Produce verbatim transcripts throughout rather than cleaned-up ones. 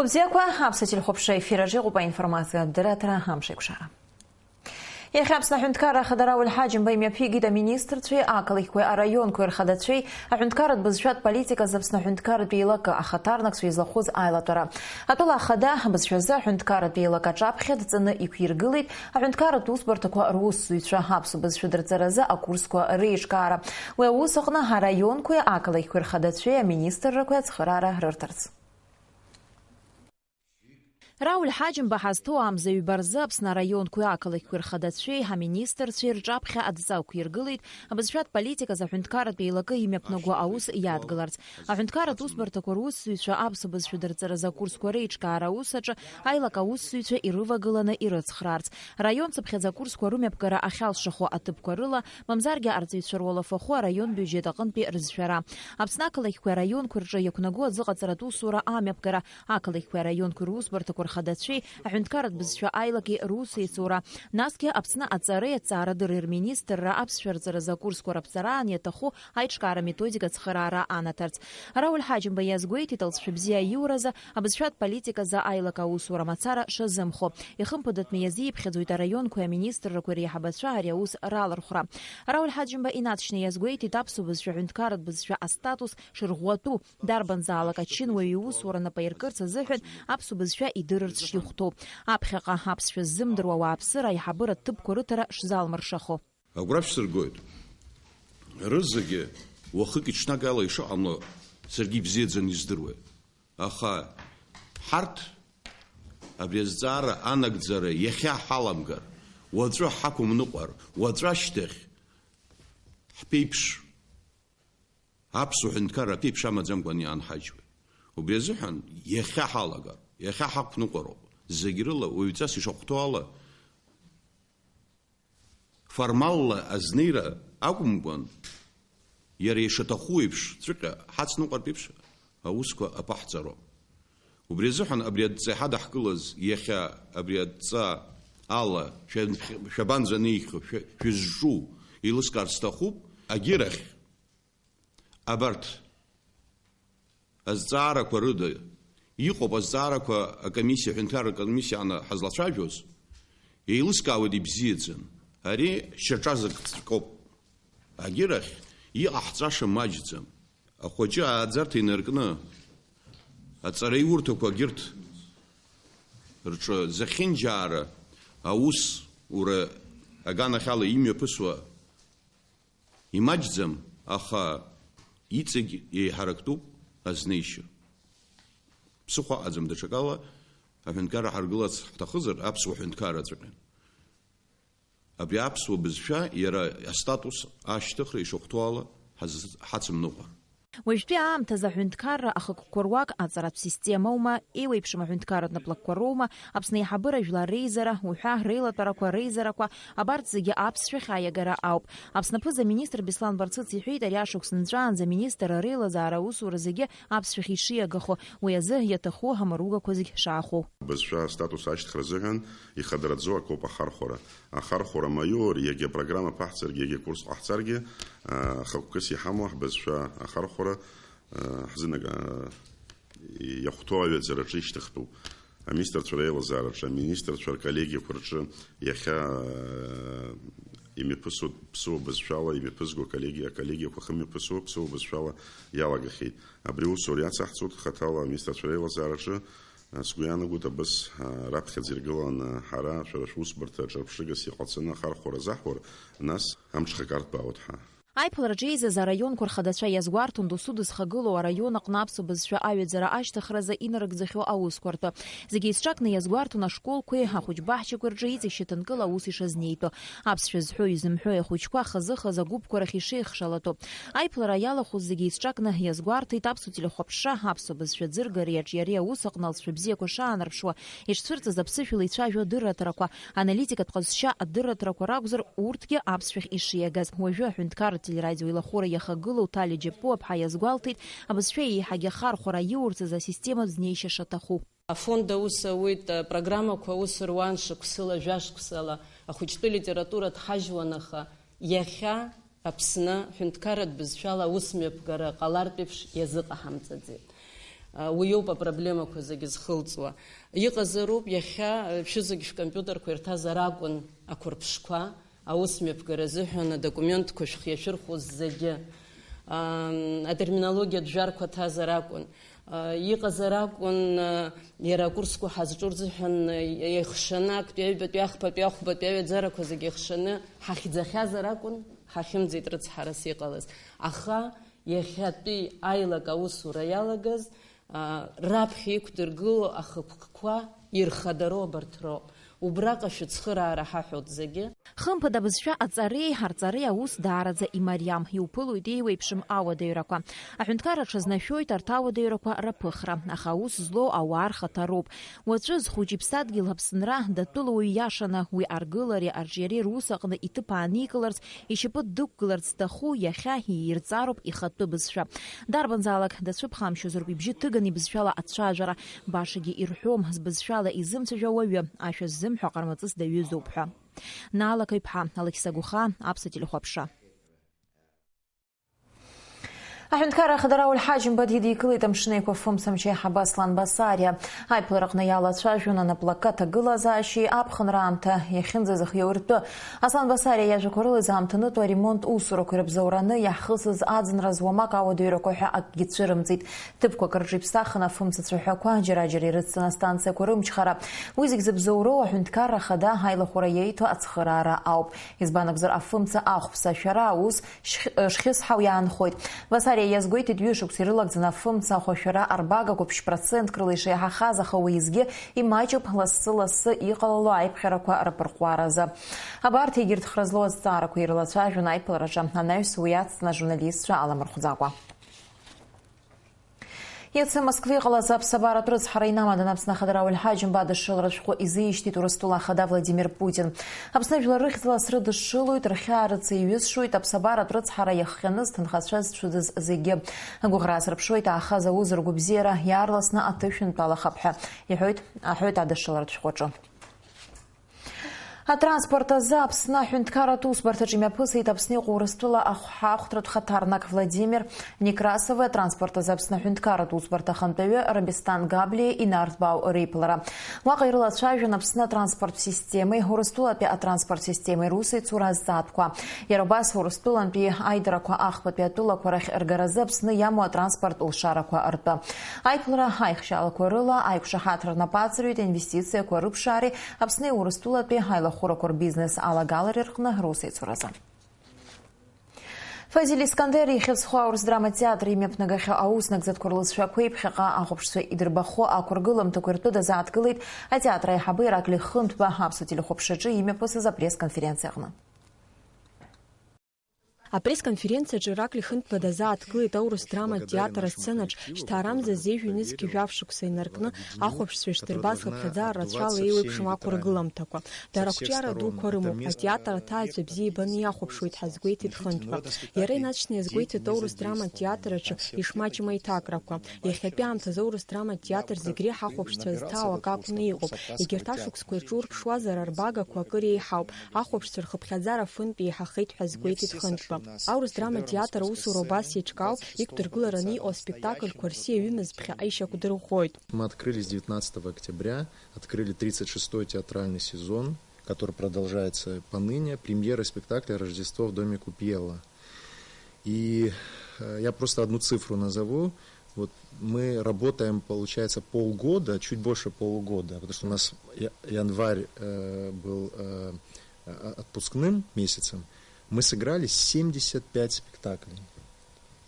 Бзиақәа, аԥсуа телехәаԥшра ефир аҿы иҟоуп аинформациатә дырраҭара Амшеикәшара. Иахьа Аԥсны аҳәынҭқарра ахада Рауль Ҳаџьымба имҩаԥигеит аминистрцәеи ақалақьқәеи араионқәеи рхадацәеи аҳәынҭқарратә бызшәатә политиказы Аԥсны аҳәынҭқарратә еилакы ахаҭарнакцәа излахәыз аилатәара. Атәыла ахада абызшәазы аҳәынҭқарратә еилакы аҿаԥхьа дҵаны иқәиргылеит аҳәынҭқарратә усбарҭақәа русзуҩцәа аԥсуа бызшәа дырҵаразы акурсқәа реиҿкаара. Уи аус аҟны араионқәеи ақалақьқәеи рхадацәеи аминистррақәеи ацхыраара рырҭарц. Рауль Ҳаџьымба ҳазҭоу амза ҩба рзы Аԥсны араионқәеи ақалақьқәеи рхадацәеи, аминистрцәеи рҿаԥхьа адҵа ықәиргылеит абызшәатә политиказ аҳәынҭқарратә еилакы имҩаԥнаго аус иадгыларц. Аҳәынҭқарратә усбарҭақәа русзуҩцәа аԥсуа бызшәа дырҵаразы акурсқәа реиҿкаара аус аҿы аилак аусзуҩцәа ирывагыланы ирыцхраарц. Раион цыԥхьаӡа акурсқәа рымҩаԥгара ахьалшахо аҭыԥқәа рыла, мамзаргьы арҵаҩцәа руалафахәы араион биуџьет аҟынтәи рызшәара. Аԥсны ақалақьқәеи араионқәеи рҿы иақәнаго аӡыҟаҵаратә усура амҩаԥгара, ақалақьқәеи араионқәеи русбарҭақәа рхадацәеи аҳәынҭқарратә бызшәа аилаки русеицура, насгьы Аԥсны аҵареи аҭҵаарадырреи рминистрра аԥсшәа рҵаразы акурсқәа раԥҵараан иаҭаху аиҿкаара методика ацхыраара анаҭарц. Рауль Ҳаџьымба иазгәеиҭеит, алҵшәа бзиа аиуразы, абызшәатә политиказы аилак аусура мацара шазымхо. Ихымԥадатәны иазиԥхьаӡоит араионқәеи аминистррақәеи реиҳабацәа ари аус ралархәра. Рауль Ҳаџьымба инаҵшьны иазгәеиҭеит, аԥсуа бызшәа аҳәынҭқарратә бызшәа астатус шырӷәӷәатәу, дарбанзаалак ачынуаҩ иусура нап аиркырц азыҳәан аԥсуа бызшәа идырырц шихәҭоу. Аԥхьаҟа аԥсшәа ззымдыруа ауааԥсыра аиҳабыра ҭыԥқәа рыҭара шзалмыршахо. Агәра шәсыргоит. Рызегьы уахыки-ҽнаки ала ишыҟамло саргьы ибзиаӡаны издыруеит. Аха ҳарҭ абри азҵаара анагӡара иахьа ҳаламгар, уаҵәы ҳақәымныҟәар, уаҵәы ашьҭахь ҳԥеиԥш, аԥсуа ҳәынҭқарра аԥеиԥш амаӡамкәан иаанҳажьуеит. Убри азыҳәан иахьа ҳалагар, иахьа ҳақәныҟәароуп, зегь рыла уаҩҵас ишахәҭоу ала, формалла азнеира акәымкәан, иара ишаҭаху еиԥш ҵәҟьа ҳацныҟәартә еиԥш аусқәа аԥаҳҵароуп. Убри азыҳәан абри адҵа иҳадаҳкылаз иахьа абри адҵа ала шәа-, шәабанӡанеихьо, шәа-, шәызҿу еилыскаар сҭахуп, агьырахь абарҭ азҵаарақәа рыда иҟоуп, азҵаарақәа акомиссиа, аҳәынҭқарратә комиссиа ана ҳазлацәажәоз, еилыскаауеит ибзиаӡан. Ари шьаҿазак ҵкоуп. Агьырахь иҟаҳҵаша маҷӡам. Ахәыҷы ааӡарҭа инаркны, аҵараиурҭақәа агьырҭ рҿы зехьынџьаара аус ура аганахьала имҩаԥысуа имаҷӡам, аха иҵегь еиҳарактәуп азнеишьа. Ԥсыхәа аӡам, даҽакала аҳәынҭқарра ҳаргыларц ҳҭахызар, аԥсуа ҳәынҭқарра ҵәҟьа. Абри аԥсуа бызшәа иара астатус ашьҭыхра ишахәҭоу ала ҳаз-, ҳацымныҟәар. Уажәтәи аамҭазы аҳәынҭқарра ахықәкқәа руак аҵаратә системоума, еиуеиԥшым аҳәынҭқарратә наплакқәа роума, Аԥсны аиҳабыра жәлар реизара, уҳәа реилатәарақәа реизарақәа, абарҭ зегьы аԥсшәахь аиагара ауп. Аԥсны аԥыза-министр Беслан Барцыц иҳәеит, ари ашықәс нҵәаанӡа аминистр реилазаара аусура зегьы аԥсшәахь ишиагахо, уи азы иаҭаху амаругақәа зегь шаахәо. Бызшәа астатус ашьҭхра азыҳәан ихадараӡоу акоуп ахархәара. Ахархәара маиур, иагьа программа ԥаҳҵаргьы, иагьа курс ҟаҳҵаргьы, а, хықәкыс иҳамоу ҳбызшәа ахархәара, а, ҳзынага-, а, иахәҭоу аҩаӡараҿы ишьҭыхтәуп. Аминистрцәа реилазаараҿы, аминистрцәа рколлегиақәа рҿы иахьа, а, имҩаԥысуа ԥсыуа бызшәала имҩаԥызго аколлегиа, аколлегиақәа ахьымҩаԥысуа ԥсыуа бызшәала иалагахьеит. Абри усура иацаҳҵоит хаҭала аминистрцәа реилазаараҿы, а, сгәы иаанагоит, абас, а, раԥхьаӡа иргыланы ҳара, шәара шәусбарҭа аҿырԥшыгас иҟаҵаны ахархәара заҳур, нас амҽхак арҭбаауеит ҳа. Аиԥылараҿы еизаз араионқәа рхадацәа иазгәарҭон досу дызхагылоу араион аҟны аԥсуа бызшәа аҩаӡара ашьҭыхразы инарыгӡахьоу аусқәа ртәы. Зегьы еицҿакны иазгәарҭон ашколқәеи ахәыҷбаҳчақәеи рҿы иҵегь шьаҭанкыла аус ишазнеитәу. Аԥсшәа зҳәои изымҳәои ахәыҷқәа хазы-хазы агәыԥқәа рахь ишеихшалатәу. Аиԥылара иалахәыз зегьы еицҿакны иазгәарҭеит аԥсуа телехәаԥшра, аԥсуа бызшәа ӡыргареи аҿиареи аус аҟны алҵшәа бзиақәа шаанарԥшуа, ишцәырҵыз аԥсышәала ицәажәо адырраҭарақәа, аналитикатә ҟазшьа адырраҭарақәа ракәзар, урҭгьы аԥсшәахь ишиагаз. Уажәы аҳәынҭқарратә телерадиоилахәыра иахагылоу Ҭали Џьапуаԥҳа иазгәалҭеит, абызшәа еиҳагьы ахархәара аиурц азы асистема знеишьа шаҭаху. Афонд аус ауеит, апрограммақәа аус руан шықәсыла, жәашықәсала, ахәыҷтәы литература дҳажьуан, аха иахьа Аԥсны ҳәынҭқарратә бызшәала аус мҩаԥгара ҟалартә еиԥш иазыҟаҳамҵаӡеит. Уи иоуп апроблемақәа зегьы зхылҵуа. Иҟазароуп, иахьа шәызегь шәкомпиутерқәа ирҭазар акәын ақәырԥшқәа, аусмҩаԥгара азыҳәан адокументқәа шәхы иашәырхәоз зегьы. Атерминологиатә жәарқәа ҭазар акәын. Иҟазар акәын, иара акурсқәа ҳазҿу рзыҳәан еихшаны, актәи аҩбатәи, ахԥатәи, ахәбатәи аҩаӡарақәа зегьы еихшаны ҳахьӡахьазар акәын, ҳахьымӡеит рыцҳарас иҟалаз. Аха иахьатәи аилак аусура иалагаз, раԥхьа иқәдыргыло ахықәкқәа ирхадароу абарҭ роуп. Убраҟа шәыцхыраара ҳаҳәоит зегьы. Хымԥада, абызшәа аҵареи арҵареи аус даараӡа имариам, иуԥылоит еиуеиԥшым ауадаҩрақәа. Аҳәынҭқарра аҽазнашәоит арҭ ауадаҩрақәа раԥыхра, аха аус злоу ауаа рхаҭароуп. Уаҵәы зхәыҷы иԥсадгьыл Аԥсынра датәылауаҩ иашаны, уи аргылареи арҿиареи рус аҟны иҭыԥ ааникыларц, ишьапы дықәгыларц зҭаху иахьа иирҵароуп ихатәы бызшәа. Дарбанзаалак дацәыԥхамшьозароуп ибжьы ҭыганы ибызшәала ацәажәара. Башагьы ирҳәом, збызшәала изымцәажәо ауаҩы, ашәа ззымҳәо аҟармаҵыс даҩызоуп ҳәа. Наала Қаҩԥҳа, Алықьса Гәыхаа, Аԥсуа телехәаԥшра. Аҳәынҭқарра Ахада Рауль Ҳаџьымба дидикылеит Амшын Еиқәа фымца мчеиҳабы Аслан Басариа. Аиԥылараҟны иалацәажәон анаплакат аҭагылазаашьеи аԥхынра аамҭа иахьынӡазыхиоу ртәы. Аслан Басариа иажәақәа рыла изаамҭанытәу аремонт усурақәа ирыбзоураны иаҳхысыз аӡынраз уамак ауадаҩрақәа ҳәа акгьы цәырымҵит. Ҭыԥқәак рҿы иԥсахын афымца цәаҳәақәа, џьара-џьара ирыцҵан астанциақәа рымчхара. Уи зегь зыбзоуроу Аҳәынҭқарра Ахада аилахәара иеиҭо ацхыраара ауп. Избан акәзар, афымца ахәԥса ашәара аус шьх-, шхьысҳау иаанхоит. Басариа иазгәеиҭеит, ҩышықәса ирылагӡаны афымца ахәашәара арбага қәыԥш процентк рыла ишеиҳахаз, аха уеизгьы имаҷуп, лассы-лассы иҟалало аиԥхьарақәа рыԥырҟәаразы. Абарҭ егьырҭ хра злоу азҵаарақәа ирылацәажәон аиԥылараҿы анаҩс, уи ацҵаны ажурналистцәа аламырхәӡакәа. Иацы Москва иҟалаз аԥсабаратә рыцҳара инамаданы Аԥсны Ахада Рауль Ҳаџьымба адышшылара шәҟәы изишьҭит Урыстәыла Ахада Владимир Путин. Аԥсны жәлар рыхьӡала срыдышшылоит, рхьаа рыцеиҩысшоит, аԥсабаратә рыцҳара иахҟьаны зҭынхацәа зцәыӡыз зегьы. Агәыӷра аасырԥшуеит аахаз аус ргәабзиара иаарласны аҭышәынтәалахап ҳәа, иҳәоит, аҳәоит адышшыларатә шәҟәаҿы. Атранспорт азы Аԥсны аҳәынҭқарратә усбарҭаҿы имҩаԥысит Аԥсны иҟоу Урыстәыла ахәҳахәҭратә хаҭарнак Владимир Некрасови, атранспорт азы Аԥсны аҳәынҭқарратә усбарҭа ахантәаҩы Рабистан Габлиеи инарҭбаау реиԥылара. Уаҟа ирылацәажәон Аԥсны атранспорттә системеи Урыстәылатәи атранспорттә системеи русеицура азҵаатәқәа. Иара убас Урыстәылантәи аидарақәа ахԥатәи атәылақәа рахь ргаразы Аԥсны иамоу атранспорт лшарақәа ртәы. Аиԥылара аихшьаалақәа рыла аиқәшаҳаҭра рнапы ацырҩит аинвестициақәа рыԥшаареи Аԥсни Урыстәылатәи аилахәырақәа рбизнес алагалареи рҟны русеицуразы. Фазиль Искандер ихьыӡхо аурыс драматә театр имҩаԥнагахьоу аус нагӡатәқәа рлызшәақәеи ԥхьаҟа ахәаԥшцәа идырбахо ақәыргыламҭақәеи ртәы дазааҭгылеит атеатр аиҳабы Ираклиа Хынҭба аԥсуа телехәаԥшраҿы имҩаԥысыз апресс-конференциаҟны. Апресс-конференциаҿы Ираклиа Хынҭба дазааҭгылеит аурыс драматә театр асценаҿ шьҭа арамза зежә ҩнызқьи жәаф шықәса инаркны ахәаԥшцәа ишдырбаз хыԥхьаӡара рацәала еиуеиԥшым ақәыргыламҭақәа. Дара ақәҿиара дуқәа рымоуп, атеатр аҭааҩцәа бзиа ибаны иахәаԥшуеит ҳәа азгәеиҭеит Хынҭба. Иара инаҵшьны иазгәеиҭеит аурыс драматә театр аҿы ишмаҷым аиҭакрақәа. Иахьатәи аамҭазы аурыс драматә театр зегь реиҳа ахәаԥшцәа зҭаау акы акәны иҟоуп. Егьырҭ ашықәсқәа ирҿурԥшуазар, арбагақәа акыр еиҳауп. Ахәаԥшцәа рхыԥхьаӡара фынтә еиҳахеит ҳәа азгәеиҭеит Хынҭба. Аурыс драматә театр аусура убас еиҿкаауп, иқәдыргылараны иҟоу аспектакльқәа рсиа ҩымыз ԥхьаҟа ишьақәдырӷәӷәоит. Мы открылись девятнадцатого октября, открыли тридцать шестой театральный сезон, который продолжается поныне, премьера спектакля «Рождество в доме Купиелло». И, э, я просто одну цифру назову. Вот мы работаем, получается, полгода, чуть больше полугода, потому что у нас я-, январь, э, был, э, а-, отпускным месяцем. Мы сыграли семьдесят пять спектаклей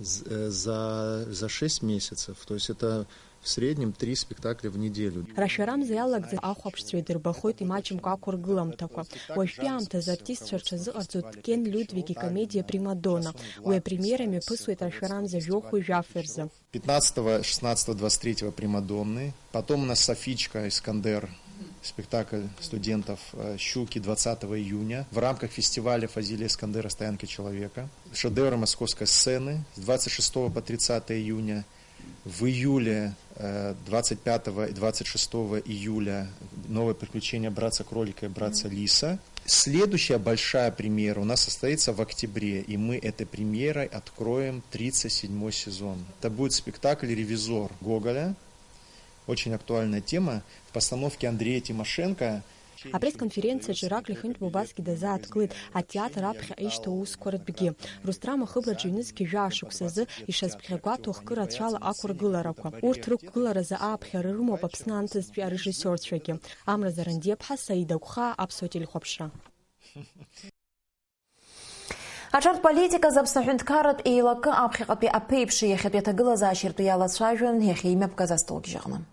з-, э, за, за шесть месяцев. То есть это в среднем три спектакля в неделю. Рашәарамза иалагӡа ахәаԥшцәа идырбахоит имаҷымкәа ақәыргыламҭақәа. Уажәтәи аамҭазы артистцәа рҽазыҟарҵоит Кен Людвиг икомедиа «Примадонна». Уи апремиера мҩаԥысуеит рашәарамза жәохәи жәафи рзы. Пятнадцатого, шестнадцатого, двадцать третьего «Примадонны». Потом у нас «Софичка», «Искандер», спектакль студентов, э, «Щуки», двадцатого июня. В рамках фестиваля Фазиля Искандера «Стоянки человека». Шедевры московской сцены с двадцать шестого по тридцатое июня. В июле, э, двадцать пятого и двадцать шестого июля «Новые приключения братца-кролика и братца-лиса». Следующая большая премьера у нас состоится в октябре, и мы этой премьерой откроем тридцать седьмой сезон. Это будет спектакль «Ревизор» Гоголя. Очень актуальная тема. В постановке Андрея Тимошенко. Апресс-конференциаҿы Ираклиа Хынтәба убасгьы дазааҭгылеит атеатр аԥхьаҟа ишьҭоу аусқәа ртәгьы. Рустрам ахыбраҿы ҩнызқьи жәаа шықәсазы ишазԥхьагәаҭоу хкы рацәала ақәыргыларақәа. Урҭ рықәгыларазы ааԥхьара рымоуп Аԥсны анҭыҵтәи арежиссиорцәагьы. Амра Зарандиаԥҳа, Саида Гәхаа, Аԥсуа телехәаԥшра. Аҿартә политиказы Аԥсны аҳәынҭқарратә еилакы аԥхьаҟатәи аԥеиԥши иахьатәи аҭагылазаашьеи ртәы иалацәажәон иахьа имҩаԥгаз астолгьежь аҟны.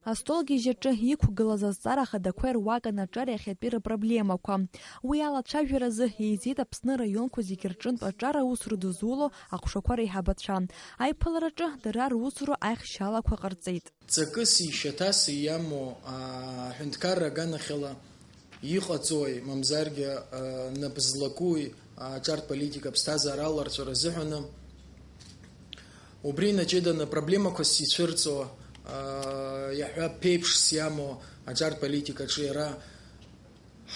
Астолгьежь аҿы иқәгылаз азҵаара ахадақәеи руакын аҿар иахьатәи рыпроблемақәа. Уи алацәажәаразы еизеит Аԥсны араионқәа зегьы рҿынтә аҿар аусура дызуло аҟәшақәа реиҳабацәа. Аиԥылараҿы дара русура аихшьалақәа ҟарҵеит. Ҵакыси шьаҭаси иамоу, аа, аҳәынҭқарра аганахьала иҟаҵои, мамзаргьы, аа, нап злакуи, аа, аҿартә политика аԥсҭазаара аларҵәара азыҳәаны, убри инаҷыданы проблемақәас ицәырҵуа, аа, иаҳҳәап, ԥеиԥшс иамоу аҿартә политикаҿы иара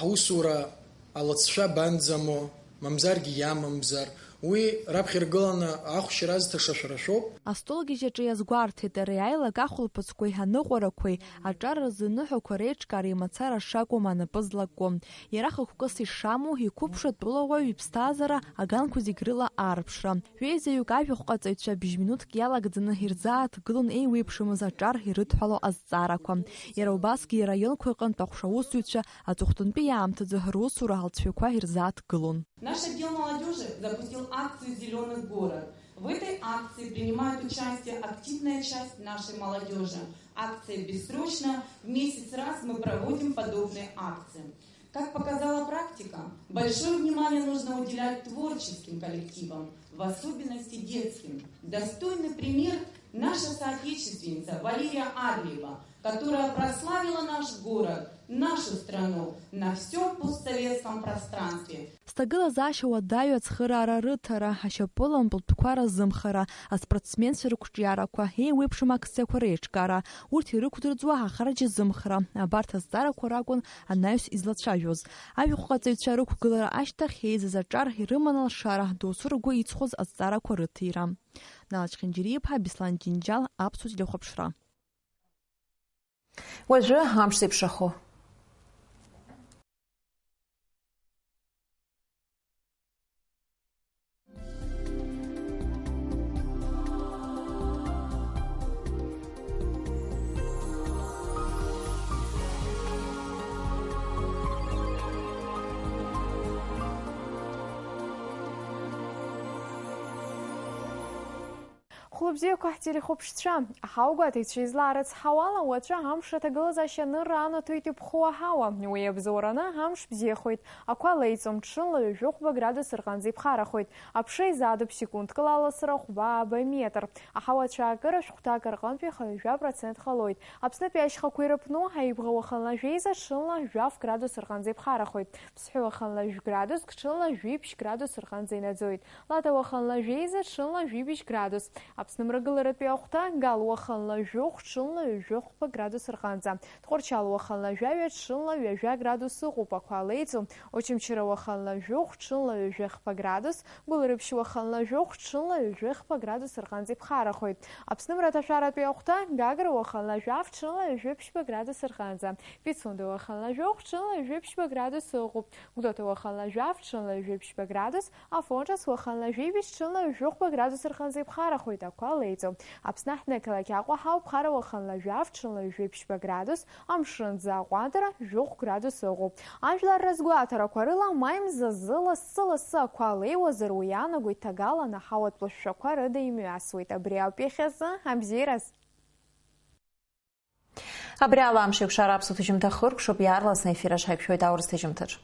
ҳусура алыҵшәа банӡамо, мамзаргьы иамамзар, уи раԥхьа иргыланы ахәшьра азҭаша шәара шәоуп. Астолгьежь аҿы иазгәарҭеит ари аилак ахәылԥыцқәеи аныҟәарақәеи аҿар рзы аныҳәақәа реиҿкаареи мацара шакәым анапы злаку. Иара хықәкыс ишамоу, иқәыԥшу атәылауаҩ иԥсҭазаара аганқәа зегь рыла аарԥшра. Ҩеизаҩык ажәахәҟаҵаҩцәа бжь-минуҭк иалагӡаны ирзааҭгылон еиуеиԥшымыз аҿар ирыдҳәалоу азҵаарақәа. Иара убасгьы ираионқәа рҟынтә аҟәша аусзуҩцәа аҵыхәтәантәи иаамҭазы русура алҵшәақәа ирзааҭгылон. Наш отдел молодежи запустил акцию «Зелёный город». В этой акции принимает участие активная часть нашей молодежи. Акция бессрочна. В месяц раз мы проводим подобные акции. Как показала практика, большое внимание нужно уделять творческим коллективам, в особенности детским. Достойный пример — наша соотечественница Валерия Арлиева, которая прославила наш город, нашу страну на всём постсоветском пространстве. Сҭагылазаашьа уадаҩу ацхыраара рыҭара, ашьапылампылтәқәа разымхара, аспортсменцәа рықәҿиарақәа, еиуеиԥшым акциақәа реиҿкаара, урҭ ирықәдырӡуа ахарџь азымхра, абарҭ азҵаарақәа ракәын анаҩс излацәажәоз. Ажәахәҟаҵаҩцәа рықәгылара ашьҭахь еизаз аҿар ирыман алшара, досу ргәы иҵхоз азҵаарақәа рыҭира. Нала Чхинџьариа-иԥҳа, Беслан Џьынџьал, Аԥсуа телехәаԥшра. Уажәы амш зеиԥшрахо. Хәлыбзиақәа ҳтелехәаԥшцәа, аҳауагәаҭеицәа излаарыцҳауала, уаҵәы амш аҭагылазаашьа анырра анаҭоит иԥхоу аҳауа. Уи иабзоураны амш бзиахоит, ақәа леиҵом, ҽынла ҩажәи хәба градус рҟынӡа иԥхарахоит. Аԥша изаатып секундкала аласра хәба-ааба метр. Аҳауа ацәаакыра шәҟәҭак рҟынтә хынҩажәа процент ҟалоит. Аԥснытәи ашьхақәа ирыԥну, аибӷа уахынла жәеиза, ҽынла жәаф градус рҟынӡа иԥхарахоит. Ԥсҳәы уахынла жәградус, ҽынла жәиԥшь градус рҟынӡа инаӡоит. Лада уахынла жәеиза, ҽынла жәибжь градус. Аԥсны мрагыларатәи ахәҭа, Гал уахынла жәохә, ҽынла ҩажәи хәба градус рҟынӡа. Тҟәарчал уахынла жәаҩа, ҽынла ҩажәа градус ыҟоуп, ақәа леиҵом. Очамчыра уахынла жәохә, ҽынла ҩажәи хԥа градус. Гәылрыԥшь уахынла жәохә, ҽынла ҩажәи хԥа градус рҟынӡа иԥхарахоит. Аԥсны мраҭашәаратәи ахәҭа, Гагра уахынла жәаф, ҽынла ҩажәи ԥшьба градус рҟынӡа. Пицунда уахынла жәохә, ҽынла ҩажәи ԥшьба градус ыҟоуп. Гәдоуҭа уахынла жәаф, ҽынла ҩажәи ԥшьба градус, Афон Ҿыц уахынла жәибжь, ҽынла ҩажәи хәба градус рҟынӡа иԥхарахоит, ақәа леиҵом. Аԥсны аҳҭнықалақь Аҟәа ҳауп, Хара уахынла жәаф, ҽынла ҩажәи ԥшьба градус, амшынӡы аҟәандара жәохә градус ыҟоуп. Ажәлар разгәаҭарақәа рыла, маи мзазы лассы-лассы ақәа леиуазар, уи иаанагоит ҭагалан аҳауатә лашәшәақәа рыда имҩасуеит. Абри ауп иахьазы, абзиараз! Абри ала амш еиқәшара аԥсуа ҭыжьымҭа хыркәшоуп, иаарласны аефир аҿы ҳаиқәшәоит аурыс ҭыжьымҭаҿ.